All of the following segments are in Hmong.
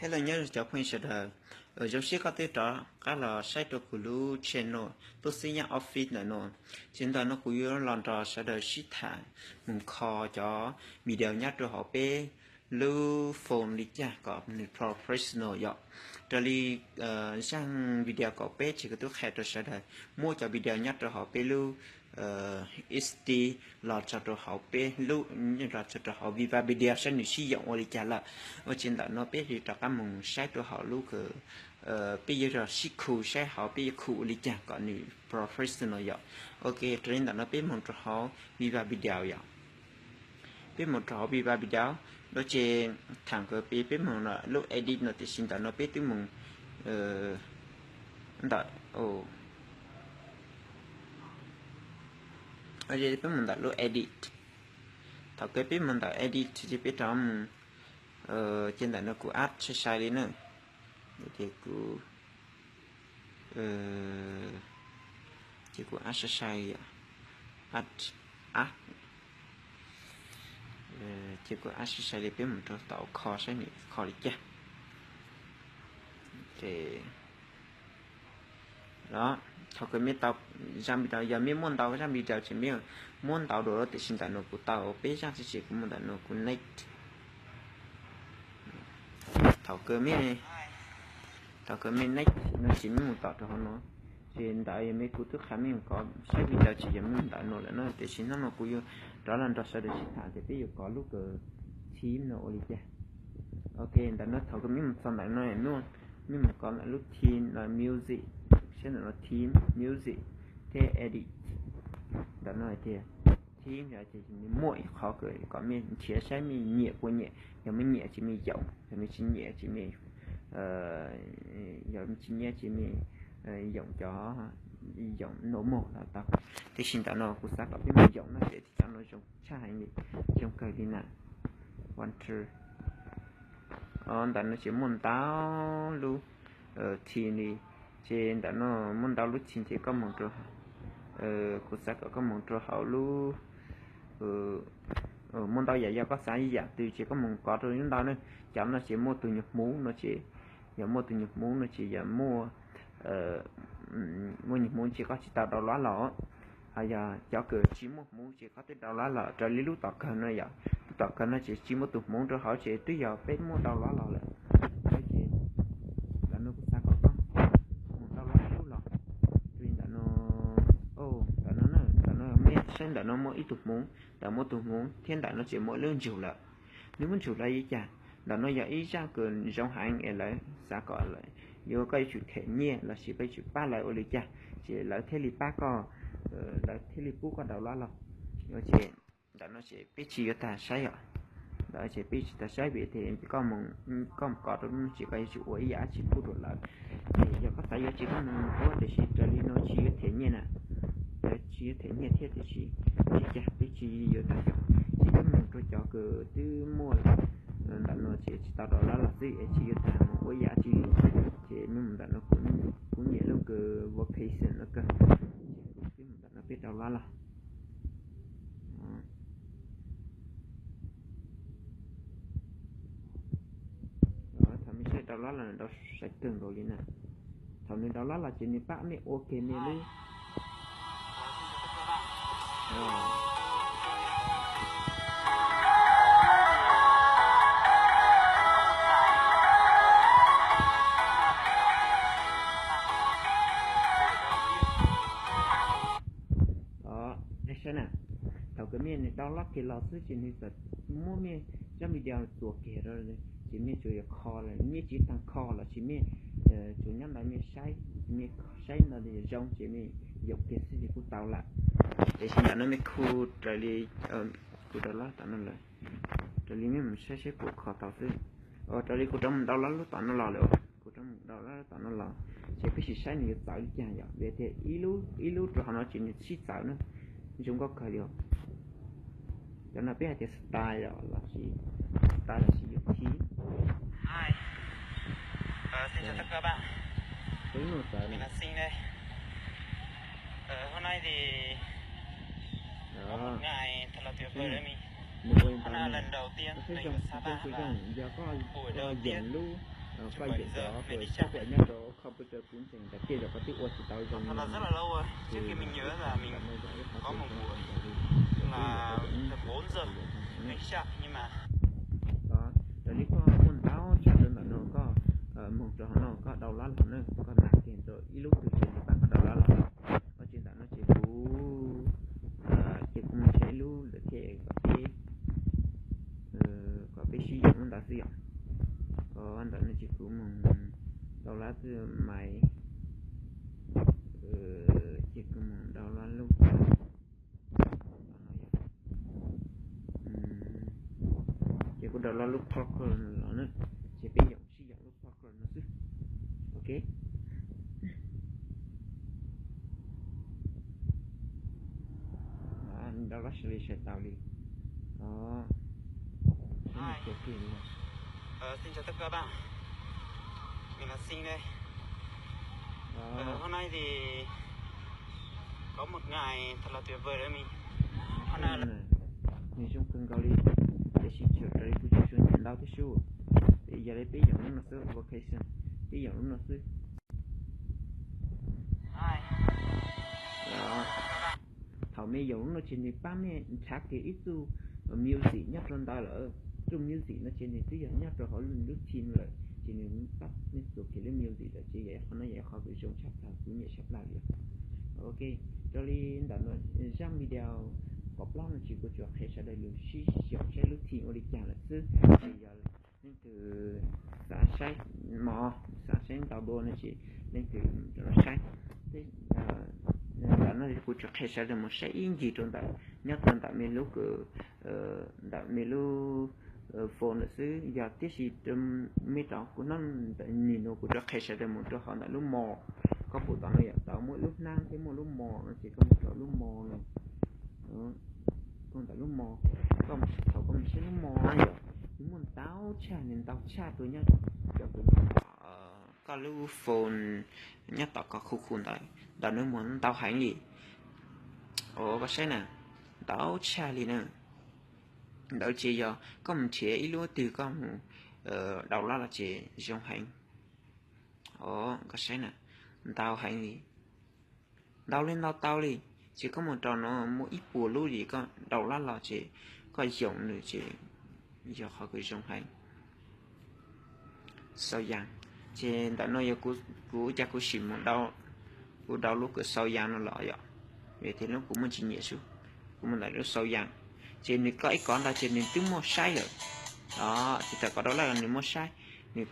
Hello nyob zoo cov phooj ywg sawv daws, zoo siab koj twb rov qab los saib rau kuv lub channel Tub Xwb Yaj Office ntawm no. Ces ntawm no kuv yuav los nrog sawv daws sib tham mus kho cov video nyob rau hauv peb lub phone li cas kom nws professional yom. Raws li zaj video kaum peb ces kuv twb qhia rau sawv daws muab cov video nyob rau hauv peb lub S D los tso rau hauv peb lub, los tso rau hauv Viva Video saib nws sib yoom ua li cas lawm. Ua ces ntawm no peb yuav rov qab mus saib rau hauv lub, peb yuav rov sib khu saib hauv peb yuav khu ua li cas kom nws professional yom. Ok, raws li ntawm no peb mus rau hauv Viva Video yom. Peb mus rau hauv Viva Video, no ces thaum kawg peb, peb mus lub edit no tiam sis ntawm no peb twb mus ntawm, peb mus ntawm lub edit. Thaum kawg peb mus ntawm edit ces peb rov mus, ces ntawm no kuv add sai sai li na. Ces kuv, ces kuv add sai sai, add, add, ces kuv add sai sai li, peb mus rau tom kho saib nws kho li cas. Ces los thaum kawg mej tau zaj video, yog mej muaj ntau zaj video ces mej muab ntau dua los tiam sis ntawm no kuv tau peb zaj tsis ces kuv mus ntawm no kuv next. Thaum kawg mej, thaum kawg mej next no ces mej mus tom rau hauv no. Ces ntawd yog mej, kuv twb qha mej mus kov saib video ces yog mej mus ntawm no lawm no, tiam sis hnub no kuv yuav rov los nrog sawv daws sib tham tias peb yuav kov lub kawg theme no ua li cas. Ok, ntawm no thaum kawg mej mus txog ntawm no, mej mus kov ntawm lub theme no music, saib ntawm no theme music thiab edit. Ntawm no hais tias theme ces nws muaj ib qho kawg kom mej nrhiav saib mej nyiam puas nyiam, yog mej nyiam ces mej yoom, yog mej tsis nyiam ces mej, yog mej tsis nyiam ces mej yoom cov, yoom normal los tau. Tiam sis ntawm no kuv xav kom peb mus yoom no ces cov no zoo tshaj heev li, zoo kawg li na. Wonder. Ntawm no ces muaj ntau lub theme li, ces ntawm no muaj ntau lub theme ces koj mus rau, kuv xav kom koj mus rau hauv lub, muaj ntau yam, yog koj xav yam twg ces koj mus kov rau lub ntawd na. Cov no ces muaj tus nyuag hmuv no ces, yog muaj tus nyuag hmuv no ces yog muaj, muaj nyuag hmuv ces koj tsis tau download los. Ho yog cov kawg tsis muaj hmuv ces koj twb download los, raws li lub tom kawg no yom. Lub tom kawg no ces tsis muaj tus hmuv rau hauv ces twb yog peb muab download los lawm. Ces ntawm no kuv xav kom koj mus download ib lub los. Raws li ntawm no, ntawm no, ntawm no mej saib ntawm no muaj ib tug hmuv, ntawm muaj tus hmuv thiab ntawm no ces muaj lub ntsug lawm. Nws muaj ntsug lawm li cas? Ntawm no yog ib zaj kawg zoo heev es lawv xav kom yuav, koj yuav tsum them nyiaj los sis koj yuav tsum pab lawv ua li cas ces lawv thiaj li pab koj, lawv thiaj li pub koj download los. Ces ntawm no ces peb tsis yuav tag saib os. Ntawm ces peb tsis tag saib vim tias koj mus, koj mus kov rau lub no ces koj yuav tsum ua ib yam dab tsi pub rau lawv. Ces yog koj xav yuav ces koj mus ua, tiam sis raws li no tsis yuav them nyiaj na. Lawv tsis yuav them nyiaj thiab tiam sis tsis cas peb tsis yuav tag yom. Ces peb mus rau cov kawg twb muaj ntawm no ces tsis tau download los xwb es tsis yuav tag mus ua ib yam dab tsi li. Ces mej mus ntawm no, kuv nyiam lub kawg vacation no kawg. Ces peb mus ntawm no peb download los. Thaum mej saib download los nws download sai kawg nkaus li na. Thaum nws download los ces nws pab mej ua kiag mej lub. Saib na, thaum kawg mej nws download kiag los xwb ces nws txawm muab mej zaj video txuas kiag rau, ces mej tsuas yog kho lawm, mej tsis tau kho los sis mej tsuas nyob ntawd mej saib, mej saib ntawd zoo ces mej yoom kiag xwb ces kuj tau lawm. Tiam sis ntawm no mej khu raws li kuv download tom no lawm, raws li mej mus saib saib kuv kho tau xwb. Raws li kuv rov mus download lub tom no los lawm, kuv rov mus download lub tom no los, ces peb sim saib nws yuav txawv li cas yom, vim tias ib lub rau hauv no ces nws sib txawv na, zoo nkauj kawg li os. Cov no peb hais tias style los sis, style los sis yuav theme. Xin chào tất cả các bạn. Mình là Sinh đây. Ờ, hôm nay thì có một ngày thật là tuyệt vời với mình. Hôm nay là lần đầu tiên mình ở Sapa và buổi đầu tiên lub Koj yeem cov software nyob rau computer kuv ntseeg tias tej zaum koj twb ua tsis tau zoo li no. Ces ntawm no yog ib qho kev ntseeg li, ces twb yog koj yeem ib qho kev ntseeg li. Raws li koj muaj ntau tshaj rau ntawm no koj moog rau hauv no koj download los na, koj mam tias rau ib lub twg ces nws pab koj download los. Koj tsis ntawm no ces kuv, ces kuv mus saib ib lub ntawm thiab kom peb, kom peb sib yoog lub ntawd xwb yom. Koj ntawm no ces kuv mus download xwb mas, ces kuv mus download lub, ces kuv download lub Parker los na, ces peb yoog sib yoog lub Parker no xwb. Ok. Download sawv li sawv tau li. Ov, Hi. Xin chào tất cả bạn. Mình là Sinh đây. Ờ, hôm nay thì có một ngày thật là tuyệt vời đấy mình. Hôm nay là nws zoo kawg nkaus li, tiam sis tseem raws li kuv tsis tshua nyiam ntau thiab sub. Yog li peb yoog lub no xwb, vacation, peb yoog lub no xwb. Thaum mej yoog lub no ces nws pab mej nrhav kiag ib txuj music nyob rau ntawd lawm. Txuj music no ces nws twb yog nyob rau hauv lub team lawm, ces nws pab mej txuas kiag lub music lawm, ces yog qhov no yog qhov kws zoo tshaj plaws, kuv nyiam tshaj plaws li. Ok, raws li ntawm no, zaj video kaum plaub no ces kuv tsuas qhia sawv daws lug sib xyaum saib lub team ua li cas lawm xwb. Ces yog leej twg xav saib mos, xav saib ntau dua no ces leej twg rov los saib. Ntawm no kuv tsuas qhia sawv daws mus saib ib ncig rau ntawm, nyob rau ntawm mej lub, ntawm mej lub phone lawm xwb. Yog tiam sis mej rau kuv nyob ntawm nim no kuv rov qhia sawv daws mus rau hauv ntawm lub mall. Koj pum tom no yom, tau muaj lub hnab thiab muaj lub mall no ces koj mus rau lub mall no. Koj ntawm lub mall, koj mus, thaum koj mus saib lub mall na yom, nws muaj ntau tshaj, nws ntau tshaj rau nyob, cov kws koj lub phone nyob tom koj khu khu ntawd, ntawm no muaj ntau heev li. Os, koj saib na, ntau tshaj li na. Ntawd ces yog koj mus nrhiav ib lub twg koj mus download los ces zoo heev. Os, koj saib na, ntau heev li. Ntau li ntau tau li, ces koj mus rau no muaj ib puas lub li koj download los ces koj yoog nws ces yog qhov kws zoo heev. Sau yas, ces ntawm no yog kuv, kuv ua cas kuv sim mus, kuv download lub kws sau yas no los yom, vim tias lub kuv muaj tsis nyiam sub. Kuv mus ntawm lub sau yas, ces nws koj ib kov ntawd ces nws twb muaj saib lawm. Os, ces thaum koj download los nws muaj saib, nws,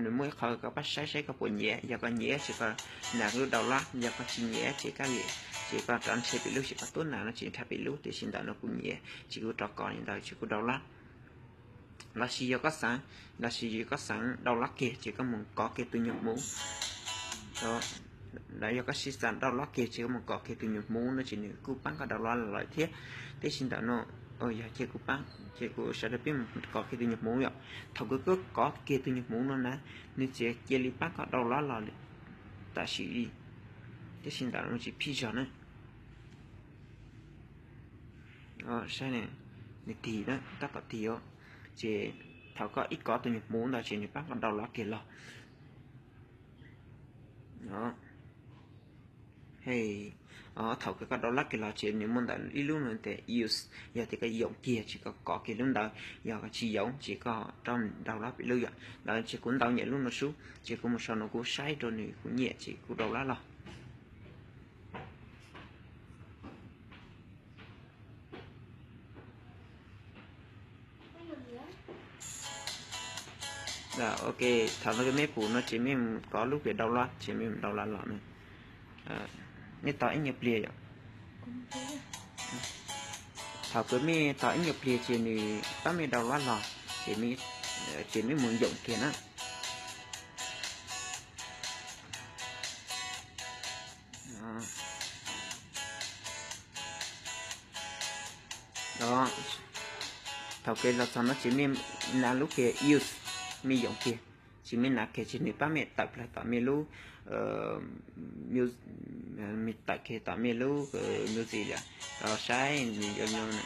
nws muaj ib qho koj pab saib saib koj puas nyiam, yog koj nyiam ces koj nas lub download, yog koj tsis nyiam ces koj li, ces koj rov nrhiav pem lub, ces koj tuab nas no ces nrhiav pem lub, tiam sis ntawm no kuv nyiam ces kuv rov kov li ntawd ces kuv download. Lossis yog koj xav, lossis yog koj xav download kiag ces koj mus kov kiag tus nyuag hmuv. Los yog koj xav download kiag ces koj mus kov kiag tus nyuag hmuv no ces nws kuj pab koj download los lawm thiab. Tiam sis ntawm no, yog ces kuv pab, ces kuv sawv daws peb mus kov kiag tus nyuag hmuv yom. Thaum kws koj kov kiag tus nyuag hmuv no na, nws txiav cia li pab koj download los tam sim li. Tiam sis ntawm no tsis phij zog na. Saib, nws tig na, tab tom tig os. Ces thaum koj ib kov tus nyuag hmuv ntawd ces nws pab koj download kiag los. Thaum kws koj download kiag los ces nws muaj ntawm ib lub no tias use, yog tias koj yoom kiag ces koj kov kiag lub ntawd, yog koj tsis yoom ces koj rov download pem lub yom. Ntawd ces kuv ntau nyiam lub no sub, ces kuv mus sau no kuv saib rau nws kuv nyiam ces kuv download los. Ok, thaum no mej pum no ces mej mus kov lub kws download ces mej mus download los na. Mej tos ib nyuag pliag yom. Thaum kws mej tos ib nyuag pliag ces nws pab mej download los, ces mej mus yoom kiag na. Thaum kws los txog no ces mej nav lub kws use, mej yoom kiag, ces mej nav kiag ces nws pab mej tawm plaws tom mej lub, mej tawm kiag tom mej lub music lawm, los saib nws yuav zoo.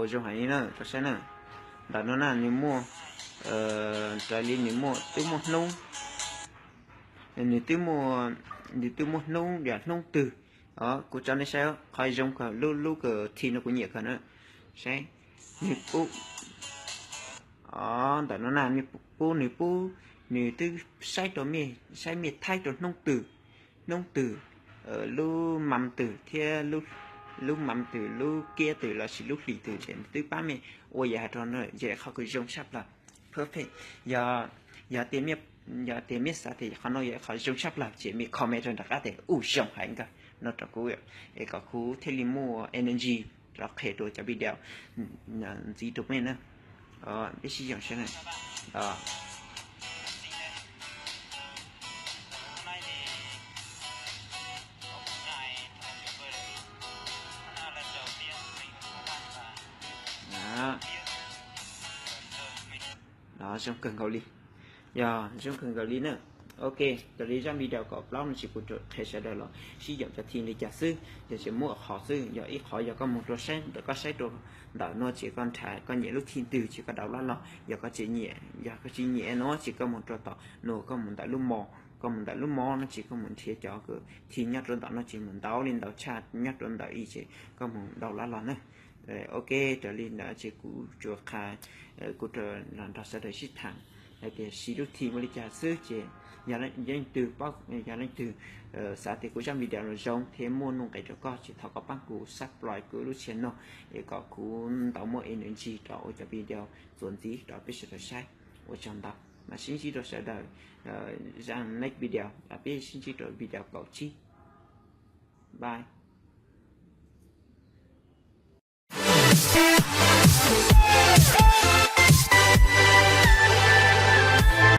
Zoo heev li na, rau saib na. Ntawm no na nws muaj, raws li nws muaj, twb muaj hnub, nws twb muaj, nws twb muaj hnub yog hnub twg. Kuv tso nej saib qhov zoo kawg, lub, lub kawg thi no kuv nyiam kawg na. Saib, nws pub, ntawm no na nws pub, nws pub, nws twb saib rau mej, saib mej thaib rau hnub twg, hnub twg, lub mas twg thiab, lub mas twg, lub kiab twg lossis lub hlis twg ces nws twb pab mej ua yam hais rau no, yog qhov kws zoo tshaj plaws, perfect. Yog, yog tias mej xav tias qhov no yog qhov zoo tshaj plaws ces mej comment rau nram qab tias u zoo heev kawg no rau kuv, es kom kuv thiaj li muaj energy rov qhia dua cov video ntxiv rau mej na. Peb sib yoog saib na. Zoo kawg nkaus li. Yog zoo kawg nkaus li na. Ok, raws li zaj video kaum plaub no ces kuv qhia sawv daws los sib yoog cov thi li cas xwb, yog tsis muaj qhov xwb. Yog ib qhov yog koj moog rua saib, koj saib rau ntawm no ces koj nrhav koj nyiam lub thi twg ces koj daus lab los, yog koj tsis nyiam, yog koj tsis nyiam no ces koj moog rua tom no, koj moog ntawm lub mo, koj moog ntawm lub mo no ces koj moog nrhiav cov kws thi nyob rau ntawm no ces moog ntau li ntau tshaj nyob rau ntawm i ces koj moog daus lab los na. Ok, raws li ntawd ces kuv tsuas qha, kuv los nrog sawv daws sib tham hais tias siv lub thi ua li cas xwb ces yog leej twg paub, yog leej twg xav tias kuv zaj video no zoo thiab muaj nuj nqis rau koj ces thov koj pab kuv subscribe kuv lub channel no, es kom kuv ntau muaj energy rau ua cov video txuas ntxiv rau peb sawv daws saib. Ua tsaug ntau, mam sib ntsib rau sawv daws zaj next video, peb sib ntsib rau video kaum tsib. Bye.